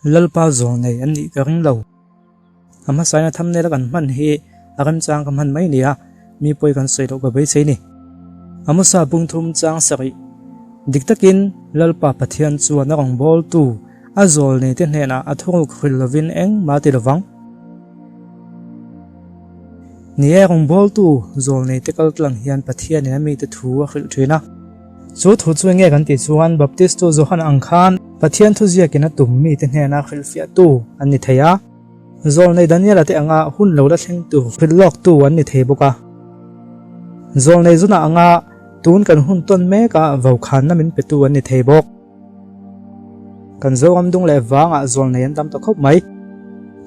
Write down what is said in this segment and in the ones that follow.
Lalpa zawlnei an nih ka ring lo. A hmasaina thumbnail a kan hman hi a remchang ka hman mai nia, mi pawi kan sawi loh ka beisei ni. Amosa bungthum chang sarih. Dik takin Lalpa Pathian chuan a rawngbawltu a zawlneite hnenah a thuruk hrilh lovin engmah a ti lovang. Ni e, rawngbawltu zawlneite kaltlang hian Pathianin a mite thu a hrilh thin a. Chu thu chu enge kan tih chuan Baptistu Johan ang khan Pathian thuziakin a tum mite hnena hrilhfiahtu an ni thei a. Zawlnei Daniela te anga hun lo la thleng tur hrilh lawktu an ni thei bawk a. Zawlnei Jona anga tun kan hun tawn meka vokhanna min petu an ni thei bawk. Kan Zoram dung leh vangah zawlnei an tam ta khawp mai.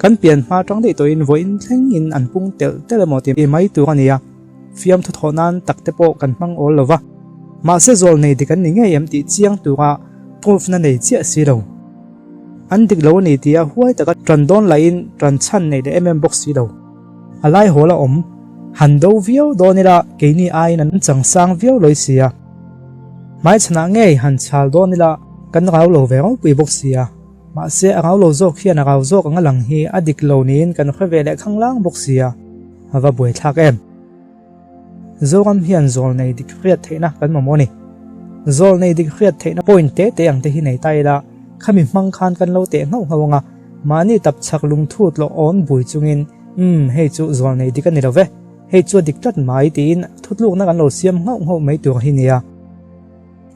Kan pian hma tang daih tawhin vawiin thlengin an pung telh telh emaw ti mai tur a ni a. Fiamthu thawh nan tak te pawh kan hmang awl lo va. Mahse zawlnei dik an ni ngei em tih chiang tura proof na nei chiah si lo. An dik lo a ni tia huai taka tan dawn lahin tan chhan nei leh em em bawk si lo. A lai hawl a awm. Han do viau dawn ila keini aiin an chang sang viau lawi si a. Hmaichhanah ngei han chhal dawn ila kan rau lo ve ropui bawk si a. Mahse a rau lo zawk hian a rau zawk anga lang hi a dik lo niin kan hre ve leh khanglang bawk si a. A va buaithlak em! Zoram hian zawlnei dik hriat theihna kan mamawh a ni. Zawlnei dik hriat theihna point te te ang te hi nei ta ila, khami hmang khan kan lo teh nghauh nghauh ang a, mahni tap chhak lungthu tlawh awn bui chungin, Umm, hei chu zawlnei dik a ni lo ve, hei chu a dik tlat mai tiin thutlukna kan lo siam nghauh nghauh mai tur hi nia.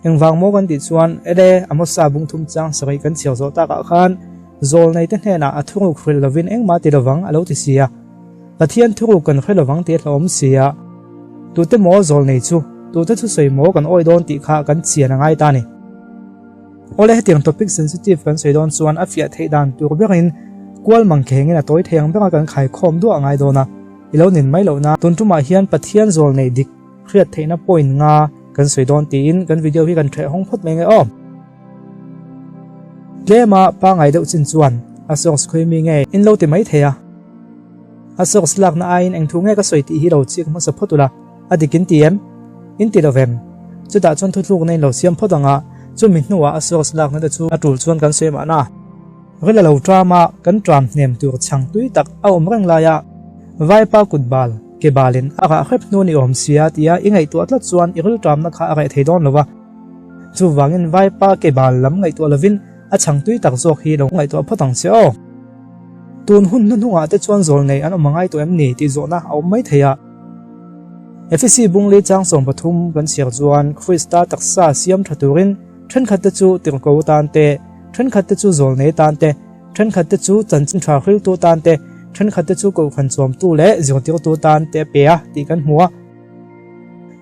Engvang maw kan tih chuan ele Amosa bungthum chang sarih kan chhiar zawh takah khan zawlneite hnenah a thuruk hrilh lovin engmah ti lovang a lo ti si a. Pathian thuruk kan hre lovang tih a hlauhawm si a. Tute maw zawlnei chu, tute thusawi maw kan awi dawn tih kha kan chian a ngai ta a ni. Awle hetiang topic sensitive kan sawi dawn chuan a fiah theih dan tur berin kual mangkhengin a tawi thei ang bera kan khaikhawm duah a ngai dawn a. I lo nin mai lohna tun tumah hian Pathian zawlnei dik Hriat theihna point nga kan sawi dawn tiin kan video hi kan ṭheh hawng phawt mai nge aw. Tlema pangai deuh chin chuan a source khawi mi nge in lo ti mai thei a. A source lakna aiin eng thu nge ka sawi tih hi lo chik hmasa phawt ula, a dik in ti em? In ti lo vem? Chutah chuan thutlukna in lo siam phawt ang a, chumi hnuah a source lakna te chu a tul chuan kan sawi mahna. Ril a lo ṭam a, kan ṭam hnem tur chhang tui tak a awm reng lai a, Vaipa kut bal, ke balin a rah hrep hnu ni awm sia tia i ngaihtuah tlat chuan i ril ṭamna kha a reh thei dawn lo va. Chuvangin Vaipa ke bal lam ngaihtuah lovin a chhang tui tak zawk hi lo ngaihtuah phawt ang che aw. Tun hun hnuhnungah te chuan zawl nei an awm a ngai tawh em ni tih zawhna a awm mai thei a. Efesi Bungli chang 13 kan chhiar chuan Krista taksa siam ṭha turin ṭhenkhatte chu tirhko tan te, Thenkhatte chu zawlnei tan te, thenkhatte chu chanchin tha hriltu tan te, thenkhatte chu kohhran chuamtu leh zirtirtu tan te a pe a tih kan hmu a.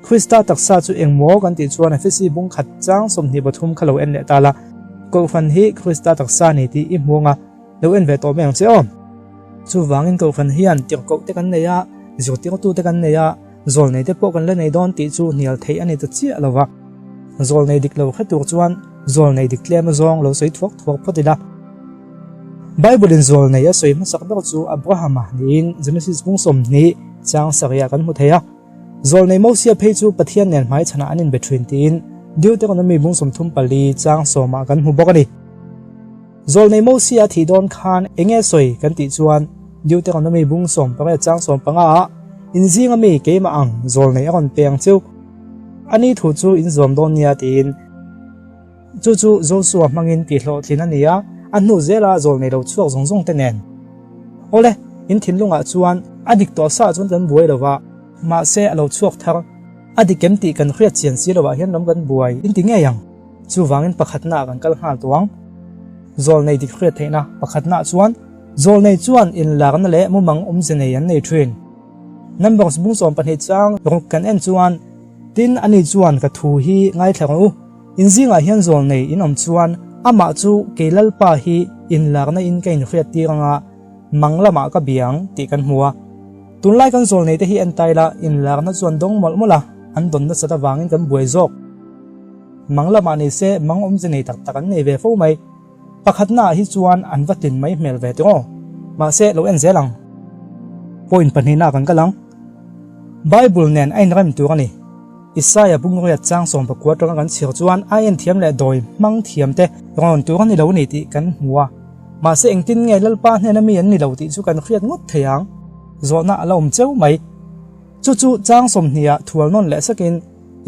Krista taksa chu eng maw kan tih chuan Efesi bung khat chang 23 kha lo en leh ta la, Kohhran hi Krista taksa ni tih i hmu anga lo en ve tawh mai ang che aw. Chuvangin kohhran hian tirhkoh te kan nei a, zirtirtu te kan nei a, Zawlnei te pawh kan la nei dawn tih chu hnial theih a ni ta chiah lo va. Zawlnei dik lo hre tur chuan zawlnei dik tlem azawng lo sawi thuak thuak phawt ila. Bible in zawlnei a sawi hmasak ber chu Abrahama niin Genesis bung 20 chang sarihah kan hmu thei a. Zawlnei Mosia phei chu Pathian nen hmaichhanah an inbe thin tiin Deuteronomy bung 34 chang sawmah kan hmu bawk a ni. Zawlnei Mosia thih dawn khan eng nge sawi kan tih chuan Deuteronomy bung 18 chang 15 ah in zinga mi keimah ang zawlnei a rawn pe ang cheu. A ni thu chu in zawm dawn nia tiin chu chu Joshua hmangin tihhlawhtlin a ni a, a hnu zela zawlnei lo chhuak zawng zawng te nen. Awle, in thinlungah chuan a dik tawh sa chuan kan buai lo va, mahse a lo chhuak thar. A dik em tih kan hriat chian si loah hian lam kan buai in ti ngei ang. Chuvangin pakhatnaah kan kal nghal tawh ang. Zawlnei dik hriat theihna pakhatnaah chuan zawlnei chuan inlarna leh mumang awmze nei an nei thin. Numbers bung 12 chang ruk kan en chuan, Tin, ani chuan ka thu hi ngaithla rawh u, in zingah hian zawlnei in awm chuan amah chu kei Lalpa hi inlarna in ka inhriat tir anga mang lamah ka bia ang tih kan hmu a. Tunlai kan zawlnei te hi en ta ila inlarna chu an dawng mawlh mawlh a, an dawn nasat avangin kan buai zawk. Mang lamah ni se mang awmze nei tak tak an nei ve fo mai. Pakhatnaah hi chuan an va tlin mai hmel ve tiraw. Mahse lo en zel ang. Point pahnihnaah kan kal ang. Bible nen a inrem tur a ni. Isaiah bungriat chang 19 atanga kan chhiar chuan a en thiam leh dawi hmang thiam te rawn tur a ni lo ni tih kan hmu a. Mahse engtin nge Lalpa hnena mi an ni lo tih chu kan hriat ngawt thei ang? Zawhna a la awm cheu mai. Chu chu chang sawmhniah thual nawn leh sakin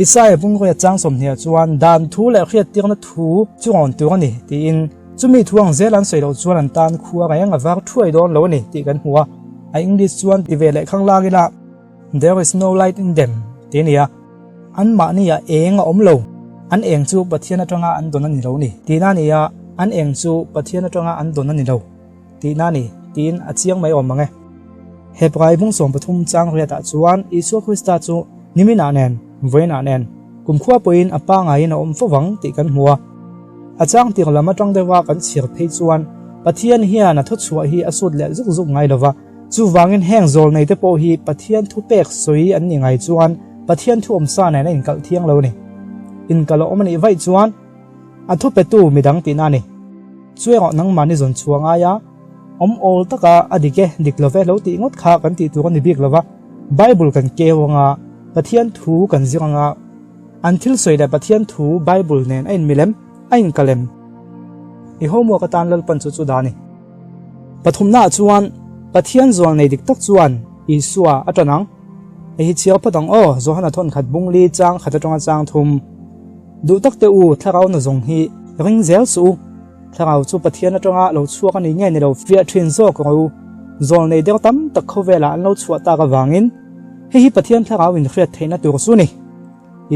Isaia bungrua chang sawmhniah chuan dan thu leh hriattirna thu chu rawn tur a ni tiin chumi thu ang zel an sawi loh chuan an tan khua reng a var thuai dawn lo a ni tih kan hmu a. A English chuan ti ve leh khang lang ila There is no light in them ti a ni a. Anmahniah eng a awm lo, an eng chu Pathian atanga an dawn a ni lo ni tihna a ni a, an eng chu Pathian atanga an dawn a ni lo. Tihna a ni, tiin a chiang mai awm ang e. Hebrai bung 13 chang riatah chuan Isua Krista chu niminah nen, vawiinah nen, kumkhua pawhin a pangaiin a awm fo vang tih kan hmu a. A chang tir lam atang deuha kan chhiar phei chuan Pathian hian a thuchhuah hi a sut leh zuk zuk ngai lo va, chuvangin heng zawlneite pawh hi Pathian thupek sawi an ni ngai chuan Pathian thu awmsa nen a inkalh thiang lo a ni. Inkalh a awm a nih vaih chuan a thupetu midang tihna a ni. Chu erawh nangmahni zawn chhuah ngai a, awm awl taka a dik e, dik lo ve lo tih ngawt kha kan tih tur a ni bik lo va. Bible kan keu anga, Pathian thu kan zir anga, an thil sawi leh Pathian thu Bible nen a inmilem, a inkalem. I homework atan Lalpan chu chu dah a ni. Pathumnaah chuan Pathian zual nei dik tak chuan Isua a ṭan ang. Hei hi chhiar phawt ang aw, Johana thawnkhat bungli chang khat aṭanga chang thum. Duh tak teh u, thlarau na zawng hi ring zel suh u. Thlarau chu Pathian atanga lo chhuak a ni nge ni lo fiah thin zawk rawh u. Zawl nei deuh tam tak khawvelah an lo chhuah tak avangin hei hi Pathian thlarau inhriat theihna tur chu ni.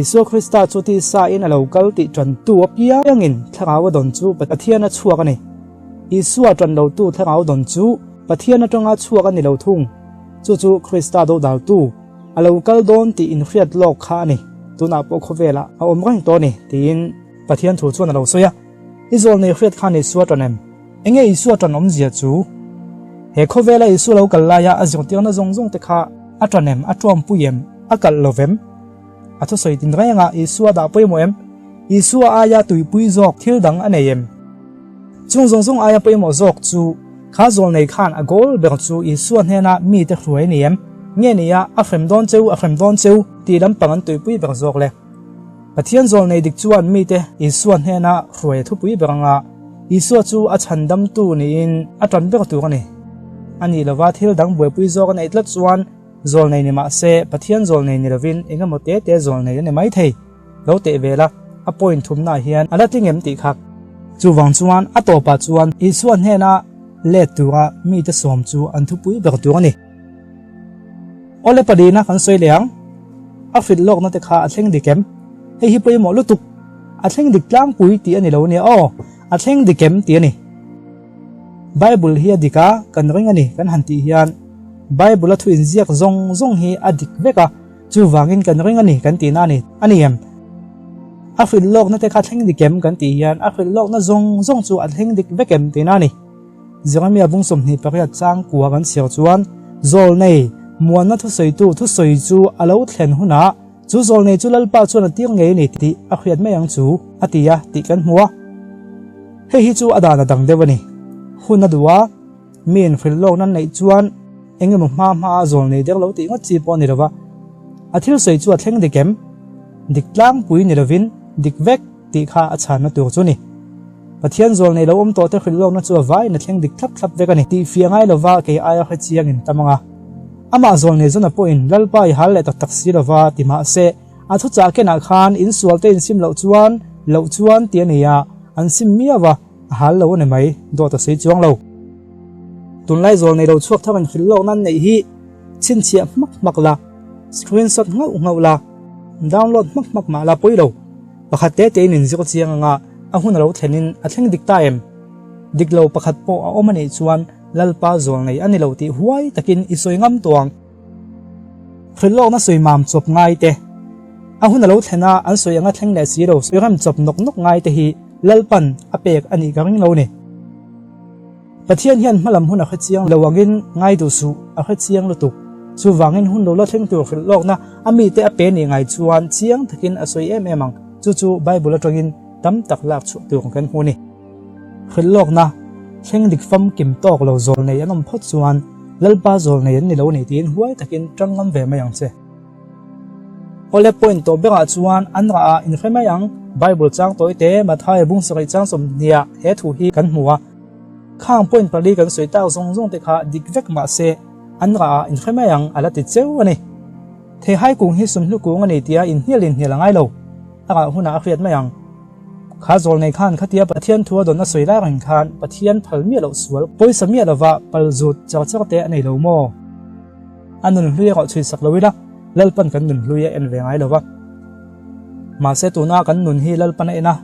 Isua Krista chu tisa in a lo kal tih tantu apiangin thlarau a dawn chu Pathian a chhuak a ni. Isua tan lotu thlarau dawn chu Pathian atanga chhuak a ni lo thung. Chu chu Krista dodaltu. A lo kal dawn tih inhriat lawk kha a ni, tunah pawh khawvelah a awm reng tawh a ni, tiin Pathian thu chuan a lo sawi a. I zawlnei hriat khan Isua ṭan em? Enge Isua ṭan awmzia chu? He khawvela Isua lo kal laia a zirtirna zawng zawng te kha a ṭan em, a ṭuampui em, a kalh lo vem? A thusawi tin rengah Isua dah pawimawh em? Isua aia tuipui zawk thil dang a nei em? Chung zawng zawng aia pawimawh zawk chu kha zawlnei khan a goal ber chu Isua hnena mite hruai a ni em? Nge nia a hrem dawn cheu a hrem dawn cheu tih lampang an tuipui ber zawk le. Pathian zawlnei dik chuan mite Isua hnena hruai a thupui ber anga Isua chu a chhandamtu niin a tan ber tur a ni. A nih lova thil dang buaipui zawk a neih tlat chuan zawlnei ni mah se Pathian zawlnei ni lovin engemaw te te zawlnei a ni maithei. Lo teh ve la, a point thumnaah hian a la tling em tih kha. Chuvang chuan a tawpah chuan Isua hnena let tura mite sawm chu an thupui ber tur a ni. Awle palina kan sawi leh ang, a hrilh lawkna te kha a thleng dik em? Hei hi pawimawh lutuk, a thleng dik tlangpui tih a ni lo nia aw, a thleng dik em tih a ni. Bible hi a dik a, kan ring a ni kan han tih hian Bible a thu inziak zawng zawng hi a dik vek a, Chuvangin kan ring a ni kan tihna a ni a ni em? A hrilh lawkna te kha thleng dik em kan tih hian a hrilh lawkna zawng zawng chu a thleng dik vek em tihna a ni. Jeremia bung 28 chang kua kan chhiar chuan Zawlnei, muanna thusawitu thusawi chu a lo thlen hunah chu zawlnei chu Lalpa chuan a tir ngei a ni tih a hriat mai ang chu a ti a tih kan hmu a. Hei hi chu a dan a dang deuh a ni. Hun a duh a. Mi inhrilh lawkna neih chuan eng emaw hma hma a zawl nei der lo tih ngawt chi pawh a ni lova, a thil sawi chu a thleng dik em? Dik tlangpui ni lovin dik vek tih kha a chhanna tur chu a ni. Pathian zawl nei lo awm tawhte hrilh lawkna chu a vaiin a thleng dik thlap thlap vek a ni tih fiah ngai lova kei aia hre chiang in tam ang a. Amah zawl nei zawn a pawhin Lalpa i hal leh tak tak si lova ti mahse a thuchah kenah khan insualte insim loh chuan loh chuan ti a ni a, an sim miau a. A hal lo a ni mai, dawt a sawi chuang lo. Tunlai zawl nei lo chhuak thar an hrilh lawk nan neih hi chhinchhiah hmak hmak la, screenshot nghauh nghauh la, download hmak hmak mah la pawi lo. Pakhat te tein in zir chiang anga a hun a lo thlenin a thleng dik ta em? Dik lo pakhat pawh a awm a nih chuan Lalpa zawl nei a ni lo tih huai takin i sawi ngam tawh ang. Hrilh lawkna sawi mam chawp ngai te, a hun a lo thlen a an sawi anga thleng leh si lo sawi rem chawp nawk nawk ngai te hi Lalpan a pek a nih ka ring lo ni. Pathian hian hmalam hun a hre chiang lo angin ngai duh suh, a hre chiang lutuk. Chuvangin hun lo la thleng tur hrilh lawkna a mite a pe nih ngai chuan chiang takin a sawi em em ang, chu chu Bible atangin tam tak lak chhuah tur kan hmu a ni. Hrilh lawkna, thleng dik famkim tawk lo zawl nei an awm phawt chuan Lalpa zawl nei an ni lo a ni tiin huai takin tang ngam ve mai ang che. Awle point tawh berah chuan an rah ah inhre mai ang, Bible chang tawi te Mathaia bung sarih chang 20 ah he thu hi kan hmu a. Khang point pali kan sawi tak zawng zawng te kha dik vek mah se an rah ah inhre mai ang a la ti cheu a ni. Theihai kung hi sumhnu kung a ni tia inhnial inhnial a ngai lo. A rah hunah a hriat mai ang. Kha zawl nei khan khatia Pathian thu a dawn a sawi lai reng khan Pathian phal miah loh sual pawisa miah lova pal zut char char te a nei lo maw? A nun hlui erawh chhui sak lo ila Lalpan kan nun hlui a en ve ngai lova. Mahse tuna kan nun hi Lalpan a en a,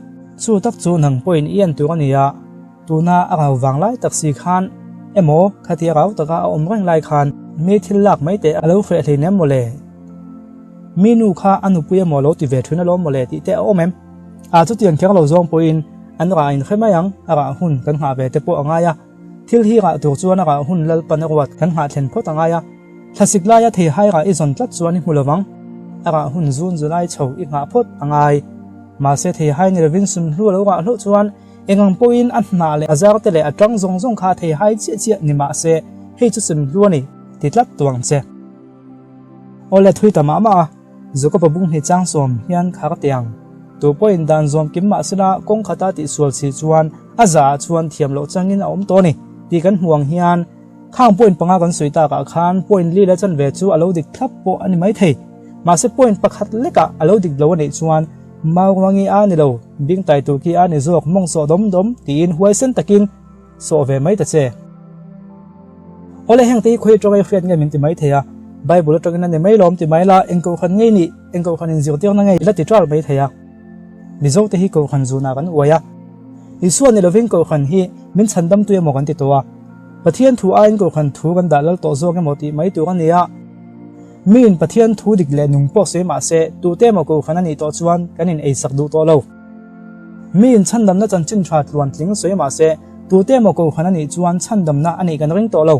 chu tak chu nang pawhin i en tur a ni a, tuna a rau vang lai tak si khan emaw khatia rau taka a awm reng lai khan mi thil lak mai teh a lo hreh hleinem mawle. Mi nu kha a nupui emaw lo ti ve thin alawm mawle tih te a awm em? A chutiang kher lo zawng pawhin an rah in hre mai ang, a rah hun kan nghah ve te pawh a ngai a. Thil hi rah tur chuan a rah hun Lalpan a ruat kan nghah thlen phawt a ngai a. Thlasik laia theihai rah i zawn tlat chuan i hmu lo vang. A rah hun zun July chho i nghah phawt a ngai. Mahse theihai ni lovin sunhlu a lo rah hlauh chuan eng ang pawhin a hnah leh a zar te leh a tang zawng zawng kha theihai chiah chiah ni mahse hei chu sunhlu a ni ti tlat tuang che. Awle thui ta mah mah a, Jakob-a bung hnih chang sawm hian kha ka ti ang. Tu pawhin dan zawm kim mah sela kawng khata tihsual si chuan a zahah chuan thiam loh changin a awm tawh a ni tih kan hmu ang hian khang point panga kan sawi takah khan point li la chanve chu a lo dik thlap pawh a ni maithei. Mahse point pakhat lekah a lo dik lo a nih chuan Mauruangi a ni lo, Bingtai Turki a ni zawk mawng sawh dawm dawm tiin huaisen takin Sawh ve mai ta che. Awle heng te hi khawi atanga i hriat nge min ti mai thei a, Bible atangin a ni mai lawm ti mai la, eng kohhran ngei nih, eng kohhran in zirtirna ngei la ti ṭal mai thei a. Mizo te hi kohhran zunah kan uai a, Isua ni lovin kohhran hi min chhandamtu emaw kan ti tawh a, Pathian thu aiin kohhran thu kan dah lal tawh zawk emaw tih mai tur a ni a. Miin Pathian thu dik leh nung pawh sawi mah se, tute emaw kohhran a nih tawh chuan kan in eisak duh tawh lo. Miin chhandamna chanchin tha tluantling sawi mah se, tute emaw kohhran a nih chuan chhandamna a nih kan ring tawh lo.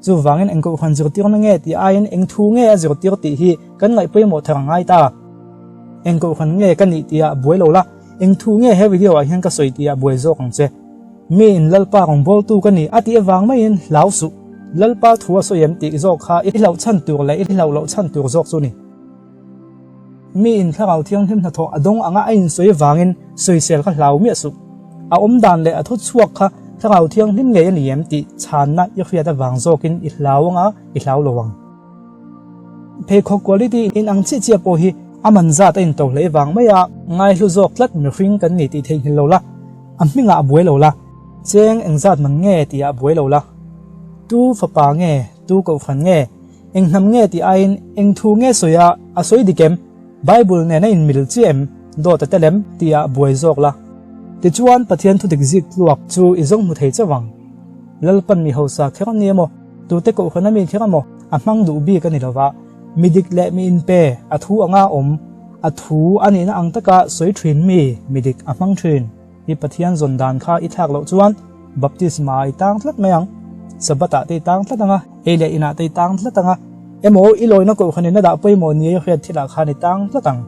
Chuvangin eng kohhran zirtirna nge tih aiin eng thu nge a zirtir tih hi kan ngaih pawimawh thar a ngai ta. Eng kohhran nge ka nih tihah buai lo la, eng thu nge he video ah hian ka sawi tihah buai zawk ang che. Miin Lalpa rawngbawltu ka ni a tih avang maiin hlau suh. Lalpa thu a sawi em tih zawk kha i hlauh chhan tur leh i hlauh loh chhan tur zawk chu ni. Mi in thlarau thianghlim hnathawh a dawng anga a insawi avangin sawisel kha hlau miah suh. A awmdan leh a thu chhuak kha thlarau thianghlim ngei a ni em tih chhanna i hriat avang zawkin i hlau anga i hlau lo ang. Pheikhawk quality in ang chiah chiah pawh hi a man zat a into hlei vang mai a, ngaihlu zawk tlat mihring kan ni tih theihnghilh lo la, a hmingah a buai lo la, cheng engzat man nge tihah a buai lo la, tu fapa nge, tu kohhran nge, Eng hnam nge tih aiin eng thu nge sawi a, a sawi dik em? Bible nen a inmil chiah em? Dawt a tel em? tihah buai zawk la. Tichuan Pathian thudik zik tluak chu i zawng hmu thei chauh ang. Lalpan mi hausa kher a ni emaw, tute kohhran a mi kher emaw a hmang duh bik a ni lova, mi dik leh mi inpe, a thu anga awm, a thu a nihna ang taka sawi thin mi, mi dik a hmang thin. I Pathian zawn dan kha i thlak loh chuan baptisma ah i tang tlat mai ang. Sabbath ah te i tang tlat ang a, ei leh inah te i tang tlat ang a, emaw i lawina kohhran in a dah pawimawh ni a i hriat thilah khan i tang tlat ang.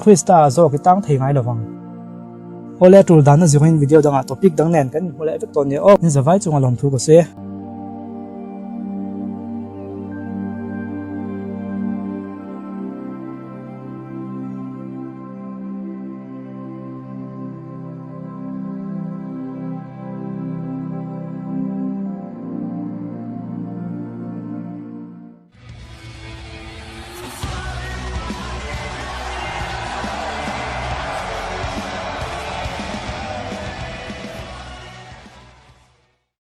Krista ah zawk i tang thei ngai lo vang. Awle a tul danna zirin video dangah topic dang nen kan inhmu leh vek tawh nia aw. In zavai chunga lawmthu ka sawi e.